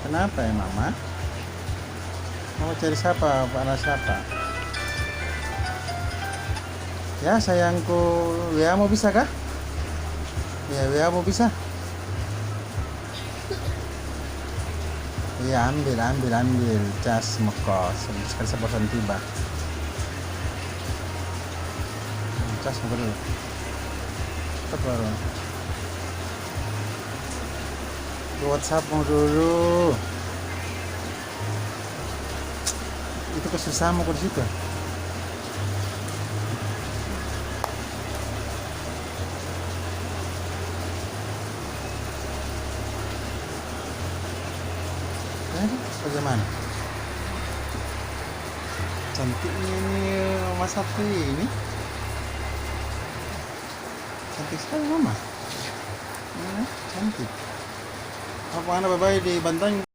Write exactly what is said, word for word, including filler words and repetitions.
Kenapa ya, Mama? Mau cari siapa? Anak siapa? Ya, sayangku, W A-mu bisa kah? Ya, W A-mu bisa? Iya, ambil, ambil, ambil. Cas moko. Sekali saya bosan tiba. Cas moko dulu. Cepat baru. Ke WhatsApp-mu dulu. Itu kesusahan mau ke situ. Eh, bagaimana? Cantiknya ini, Mas Sakti ini. Cantik sekali, Mama. Hmm, cantik. Apa anak babai di Bantaeng?